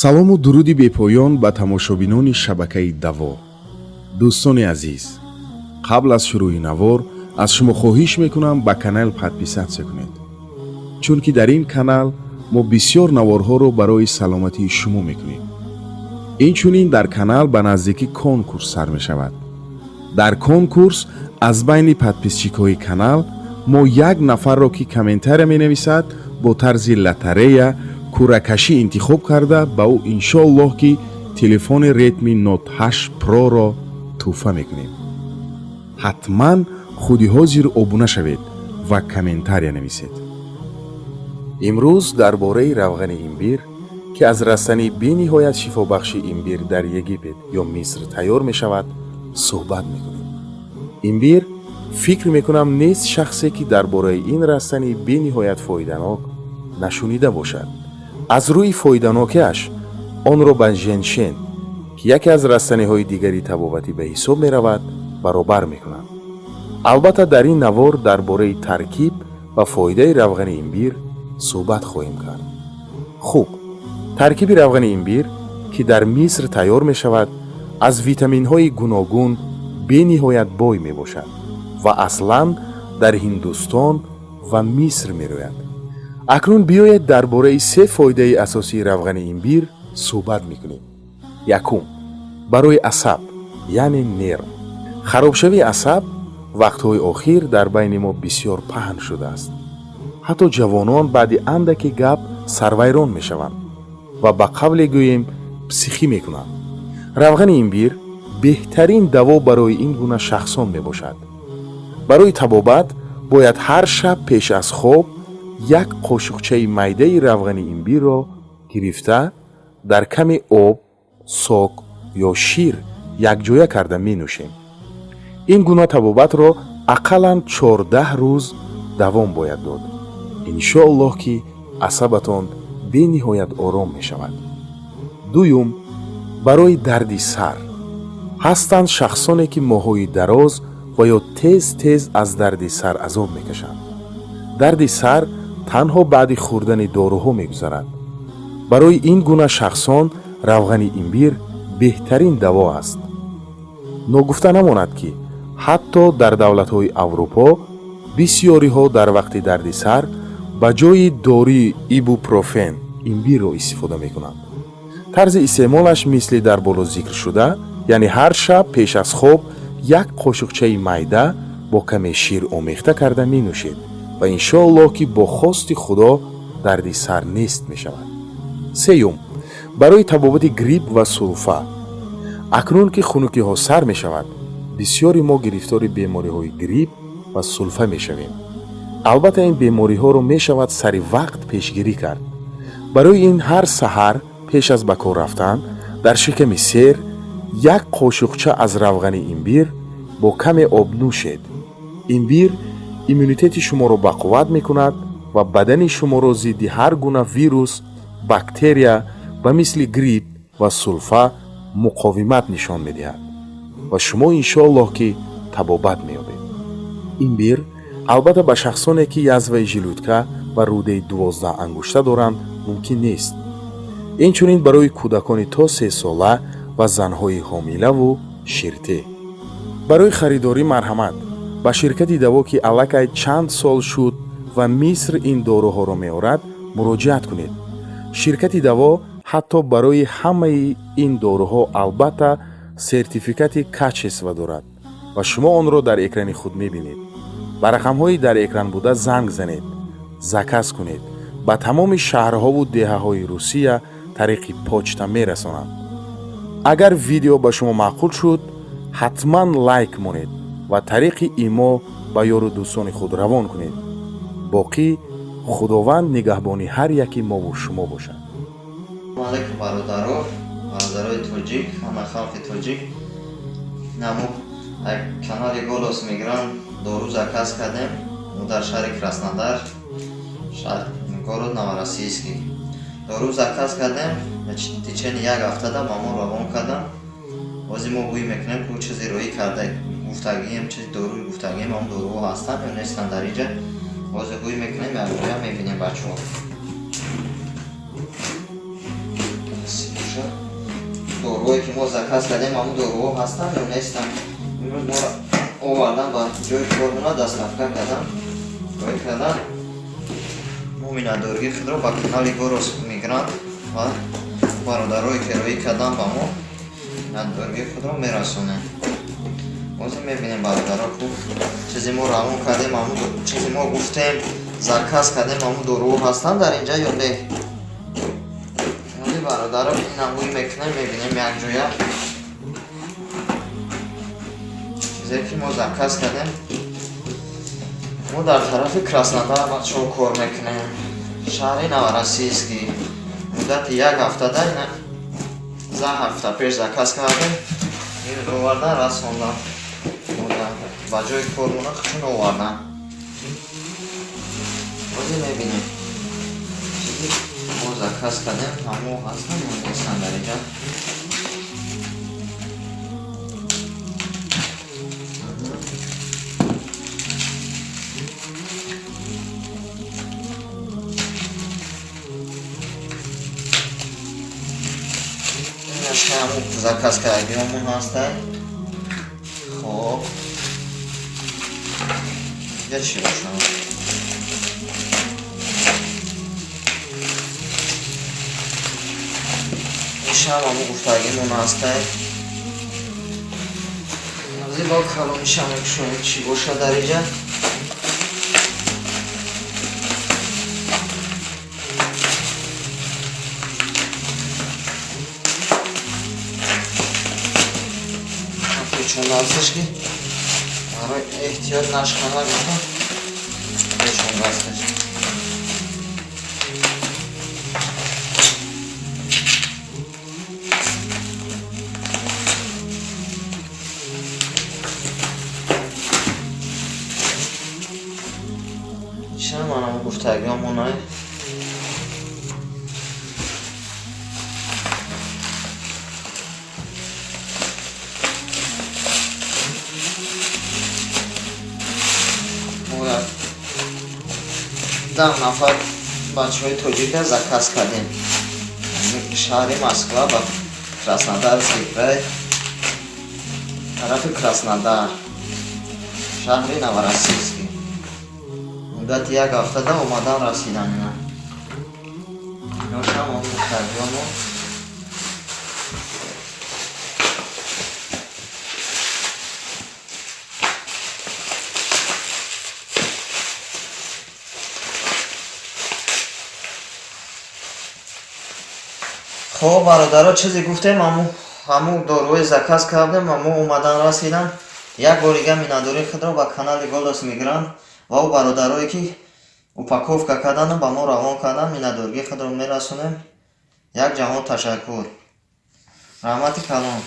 Салому дуруди бепоён ба тамошобинони шабакаи Даво. Дӯстони азиз, қабл аз шурӯъи навор аз шумо хоҳиш мекунам, ба канал подписаться кунед, чунки дар ин канал мо бисёр наворҳоро барои саломатии шумо мекунем. Инчунин дар канал ба наздикӣ конкурс сар мешавад. Дар конкурс аз байни подписчикҳои канал мо як нафарро, ки комментария менависад, бо тарзи лотерея, қуръакашӣ интихоб карда, ба ӯ, иншоаллоҳ, ки телефони Redmi Note 8 Pro-ро тӯҳфа мекунем. Ҳатман худи ҳозир обуна шавед ва комментария нависед. Имрӯз дар бораи равғани имбир, ки аз растании бениҳоят шифобахши имбир дар Египет ё Миср тайёр мешавад, суҳбат мекунем. Имбир, фикр мекунам, нест шахсе, ки дар бораи ин растании бениҳоят фоиданок нашунида бошад. Аз рӯи фоиданокиаш онро ба женьшен, ки яке аз растаниҳои дигари табобатӣ ба ҳисоб меравад, баробар мекунанд. Албатта, дар ин навор дар бораи таркиб ва фоидаи равғани имбир суҳбат хоҳем кард. Хуб, таркиби равғани имбир, ки дар Миср тайёр мешавад, аз витаминҳои гуногун бениҳоят бой мебошад ва аслан дар Ҳиндустон ва Миср мерӯяд. Акнун биёед, дар бораи се фоидаи асосии равғани имбир суҳбат мекунем. Якум, барои асаб, яъне нерв. Харобшавии асаб вақтҳои охир дар байни мо бисёр паҳн шудааст. Ҳатто ҷавонон баъди андаке гап сарвайрон мешаванд ва, ба қавле гӯем, психӣ мекунанд. Равғани имбир беҳтарин даво барои ин гуна шахсон мебошад. Барои табобат бояд ҳар шаб пеш аз хоб як қошуқчаи майдаи равғани имбирро гирифта, дар каме об, сок ё шир якҷоя карда менӯшем. Ин гуна табобатро ақаллан 14 рӯз давом бояд дод. Иншоаллоҳ, ки асабатон бениҳоят ором мешавад. Дуюм, барои дарди сар. Ҳастанд шахсоне, ки моҳҳои дароз ва ё тез тез аз дарди сар азоб мекашанд. Дарди сар танҳо баъди хӯрдани доруҳо мегузарад. Барои ин гуна шахсон равғани имбир беҳтарин даво аст. Ногуфта намонад, ки ҳатто дар давлатҳои Аврупо бисьёриҳо дар вақти дарди сар ба ҷои дории ибупрофен имбирро истифода мекунанд. Тарзи истеъмолаш мисли дар боло зикр шуда, яъне ҳар шаб пеш аз хоб як қошуқчаи майда бо каме шир омехта карда менӯшед ва, иншоаллоҳ, ки бо хости Худо дарди сар нест мешавад. Сеюм, барои табобати грипп ва сулфа. Акнун ки хунукиҳо сар мешавад, бисёри мо гирифтори бемориҳои грипп ва сулфа мешавем. Албатта, ин бемориҳоро мешавад сари вақт пешгирӣ кард. Барои ин ҳар саҳар пеш аз ба кор рафтан дар шиками сер як қошуқча аз равғани имбир бо каме об нӯшед. Имбир иммунитети шуморо бақувват мекунад ва бадани шуморо зидди ҳар гуна вирус, бактерия ба мисли грипп ва сулфа муқовимат нишон медиҳад ва шумо, иншоаллоҳ, ки табобат меёбед. Имбир, албатта, ба шахсоне, ки язваи желудка ва рӯдаи 12 ангушта доранд, мумкин нест. Инчунин барои кӯдакони то 3 сола ва занҳои ҳомилаву ширтеҳ. Барои харидорӣ марҳамат ба ширкати Даво, ки аллакай чанд сол шуд ва Миср ин доруҳоро меорад, муроҷиат кунед. Ширкати Даво ҳатто барои ҳамаи ин доруҳо, албатта, сертификати качества дорад ва шумо онро дар экрани худ мебинед. Ба рақамҳои дар экран буда занг занед, заказ кунед. Ба тамоми шаҳрҳову деҳаҳои Русия тариқи почта мерасонанд. Агар видео ба шумо маъқул шуд, ҳатман лайк монед ва тариқи имо ба ёру дӯстони худ равон кунед. Боқӣ Худованд нигаҳбони ҳар яки мову шумо бошад. Алайкум, бародаро, бародарои тоҷик, ҳама халқи тоҷик. Намо канали Голос Мигрант дору заказ кардем. Мо дар шаҳри Краснодар, город Новороссийский, дору заказ кардем. Течение як ҳафтада ба мо равон кардам. Ҳозир мо бӯй мекунем, ку чизе роӣ карда гуфтагием, чизи доруи гуфтагием, ҳам доруҳо ҳастанд ё нестанд дар инҷа. Ҳозир бӯй мекунем, якҷоя мебинем, бачаҳо. бошад. Доруҳое ки мо заказ кардем, ҳамун доруҳо ҳастанд ё нестанд. Имрӯз моро овардан ба ҷои кормона, доставка кардан, роӣ кардан. Мо миннатдории худро ба канали Голос Мигрант ва бародарое ки роӣ кардан ба мо миннатдории худро мерасонем. Ҳозир мебинем, бародаро, ку чизе мо равон кардем, ҳамун чизе мо гуфтем, заказ кардем, ҳамун доруҳо ҳастанд дар инҷа ё не. Ҳозир, бародаро, ина ҳуй мекунем, мебинем якҷоя чизе ки мо заказ кардем. Мо дар тарафи Краснодар, бачаҳо, кор мекунем, шаҳри Новороссийский. Муддати як ҳафтада, ина за ҳафта пеш заказ кардем, овардан, расондан ба ҷои кормона чун овардан. Ҳозир мебинем, чизи мо заказ кардем, ҳамо ҳастанд ё нестанд дар инҷа. Ҳамун заказ кардагиҳомон ҳастай. Хоб, инҷа чӣ бошад? Ишам ҳамун гуфтагимон ҳастай. Ҳозир бо калониша мекушоем, чӣ бошад дар инҷа. Печондасташ ки барои эҳтиёт нашкана гуфтам, печондасташ. Ишам манам гуфтагиҳомонай. 10 нафар бачаҳои тоҷика заказ кардем, шаҳри Москва ба Краснодарский край, тарафи Краснодар, шаҳри Новороссийский. Муддати як ҳафтада омадан, расидан. Ина иношам он гуфтагиҳомо. Хоб, бародаро, чизе гуфтем, ҳамун доруҳои заказ кардем, ҳамун омадан, расидан. Як бор дига миннатдории худро ба канали Голос Мигрант ва ӯ бародарое ки упаковка кардану ба мо равон кардан, миннатдории худро мерасонем. Як ҷаҳон ташаккур, раҳмати калон.